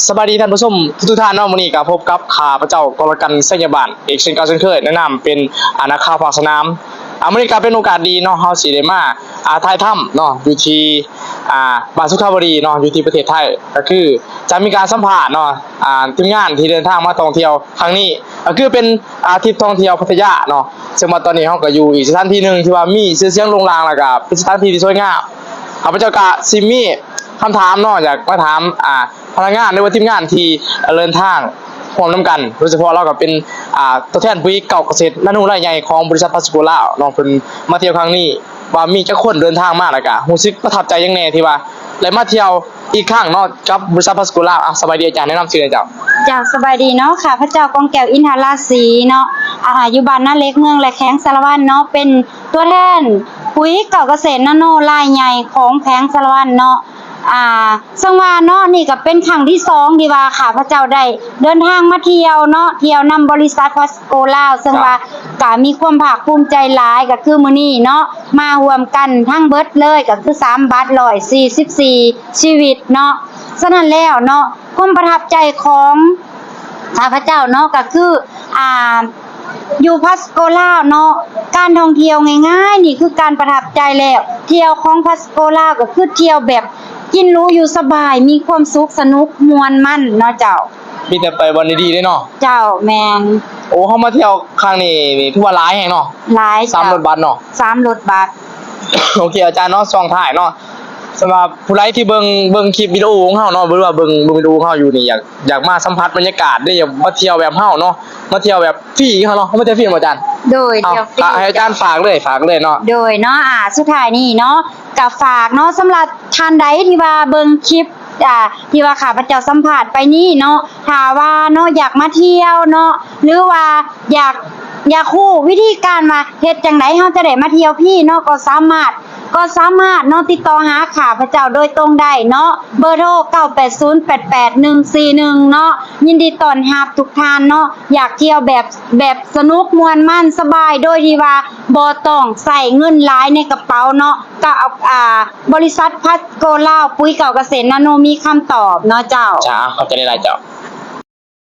ສະບາຍດີທ່ານຜູ້ຊົມທຸກໆທ່ານເນາະ, ມື້ນີ້ກໍພົບກັບຂ້າພະເຈົ້າ ກໍລະກັນ ໄຊຍະບານ ອີກເຊັ່ນເກົ່າເຊັ່ນເຄີຍ ໃນນາມເປັນ ອາ ນັກຂ່າວພາກສະໜາມ. ອາ ມື້ນີ້ກໍເປັນໂອກາດດີເນາະ, ເຮົາຊິໄດ້ມາ ອາ ຖ່າຍທຳເນາະ ຢູ່ທີ່ ອາ ບ້ານສຸຂາວະດີເນາະ ຢູ່ທີ່ປະເທດໄທ. ກໍຄືຈະມີການສຳພາດເນາະ ອາ ທີມງານທີ່ເດີນທາງມາທ່ອງທ່ຽວຄັ້ງນີ້ ກໍຄືເປັນ ອາ ທຣິບທ່ອງທ່ຽວພັດທະຍາເນາະ, ເຊິ່ງວ່າຕອນນີ້ເຮົາກໍຢູ່ອີກສະຖານທີ່ໜຶ່ງທີ່ວ່າມີຊື່ສຽງໂດ່ງດັງ ແລ້ວກໍເປັນສະຖານທີ່ທີ່ສວຍງາມ. ຂ້າພະເຈົ້າກໍຊິມີຄຳຖາມເນາະ ຢາກມາຖາມ ອາ ພະນັກງານ ຫຼືວ່າທີມງານທີ່ເດີນທາງຮ່ວມນຳກັນ, ໂດຍສະເພາະລາວກໍເປັນ ອາ ຕົວແທນປຸ໋ຍເກົ່າກະເສດນາໂນລາຍໃຫຍ່ຂອງບໍລິສັດພາສໂກລາວເນາະ, ເພິ່ນມາທ່ຽວຄັ້ງນີ້ ວ່າມີຈັກຄົນເດີນທາງມາ ແລ້ວກະຮູ້ສຶກປະທັບໃຈຫຍັງແດ່ທີ່ວ່າໄດ້ມາທ່ຽວອີກຄັ້ງເນາະ ກັບບໍລິສັດພາສໂກລາວ. ອາ ສະບາຍດີອາຈານ, ແນະນຳຊື່ແດ່ເຈົ້າ. ເຈົ້າ ສະບາຍດີເນາະ, ຂ້າພະເຈົ້າ ກອງແກ້ວ ອິນທະລາສີເນາະ, ອາ ຢູ່ບ້ານນາເຫຼັກ ເມືອງແລະ ແຂວງສາລະວັນເນາະ, ເປັນຕົວແທນປຸ໋ຍເກົ່າກະເສດນາໂນລາຍໃຫຍ່ຂອງແຂວງສາລະວັນເນາະ. ອາ ເຊິ່ງວ່າເນາະ ນີ້ກໍເປັນຄັ້ງທີສອງທີ່ວ່າຂ້າພະເຈົ້າໄດ້ເດີນທາງມາທ່ຽວເນາະ, ທ່ຽວນຳບໍລິສັດພາສໂກລາວ, ເຊິ່ງວ່າກໍມີຄວາມພາກພູມໃຈຫຼາຍ ກໍຄືມື້ນີ້ເນາະ ມາຮ່ວມກັນທັງເບິດເລີຍ ກໍຄືສາມບັດ ຮ້ອຍສີ່ສິບສີ່ຊີວິດເນາະ. ສະນັ້ນແລ້ວເນາະ ຄວາມປະທັບໃຈຂອງຂ້າພະເຈົ້າເນາະ ກໍຄື ອາ ຢູ່ພາສໂກລາວເນາະ ການທ່ອງທ່ຽວງ່າຍໆນີ້ຄືການປະທັບໃຈແລ້ວ. ທ່ຽວຂອງພາສໂກລາວກໍຄືທ່ຽວແບບກິນຫຼູຢູ່ສະບາຍ, ມີຄວາມສຸກສະໜຸກມ່ວນມັນເນາະເຈົ້າ. ມີແຕ່ໄປບ່ອນດີໆເດ້ເນາະ. ເຈົ້າ ແມ່ນ. ໂອ້ ເຮົາມາທ່ຽວຄັ້ງນີ້ນີ້ຖືວ່າຫຼາຍແຮງເນາະ. ຫຼາຍ ສາມ ເຈົ້າ ລົດບັດເນາະ. ສາມ ລົດບັດ. ໂອເຄອາຈານເນາະ, ຊ່ວງທ້າຍເນາະ ສຳລັບຜູ້ໃດທີ່ເບິ່ງ ເບິ່ງຄລິບວິດີໂອຂອງເຮົາເນາະ ຫຼືວ່າເບິ່ງ ເບິ່ງວິດີໂອຂອງເຮົາຢູ່ນີ້ ຢາກ ຢາກມາສຳຜັດບັນຍາກາດເດ້ ຢາກມາທ່ຽວແບບເຮົາເນາະ, ມາທ່ຽວແບບຟຣີເຮົາເນາະ, ມາທ່ຽວຟຣີບໍ່ອາຈານ? ໂດຍ ເອົາ ທ່ຽວຟຣີ. ໃຫ້ອາຈານຝາກເລີຍ ຝາກເລີຍເນາະ. ໂດຍເນາະ ອາ ສຸດທ້າຍນີ້ເນາະ ກໍຝາກເນາະ ສຳລັບທ່ານໃດທີ່ວ່າເບິ່ງຄລິບ ອາ ທີ່ວ່າຂ້າພະເຈົ້າສຳພາດໄປນີ້ເນາະ, ຖ້າວ່າເນາະ ຢາກມາທ່ຽວເນາະ ຫຼືວ່າຢາກ ຢາກຮູ້ວິທີການວ່າເຮັດຈັ່ງໃດເຮົາຈະໄດ້ມາທ່ຽວຟຣີເນາະ ກໍສາມາດ ກໍສາມາດເນາະ ຕິດຕໍ່ຫາຂ້າພະເຈົ້າໂດຍຕົງໄດ້ເນາະ, ເບີໂທ ເກົ້າແປດສູນ ແປດແປດໜຶ່ງສີ່ໜຶ່ງເນາະ. ຍິນດີຕ້ອນຮັບທຸກທ່ານເນາະ, ຢາກທ່ຽວແບບ ແບບສະໜຸກມ່ວນມັນສະບາຍ ໂດຍທີ່ວ່າບໍ່ຕ້ອງໃຊ້ເງິນຫຼາຍໃນກະເປົາເນາະ, ກໍເອົາ ອາ ບໍລິສັດພາສໂກລາວ ປຸ໋ຍເກົ່າກະເສດນາໂນມີຄຳຕອບເນາະເຈົ້າ. ເຈົ້າ ຂອບໃຈຫຼາຍໆເຈົ້າ.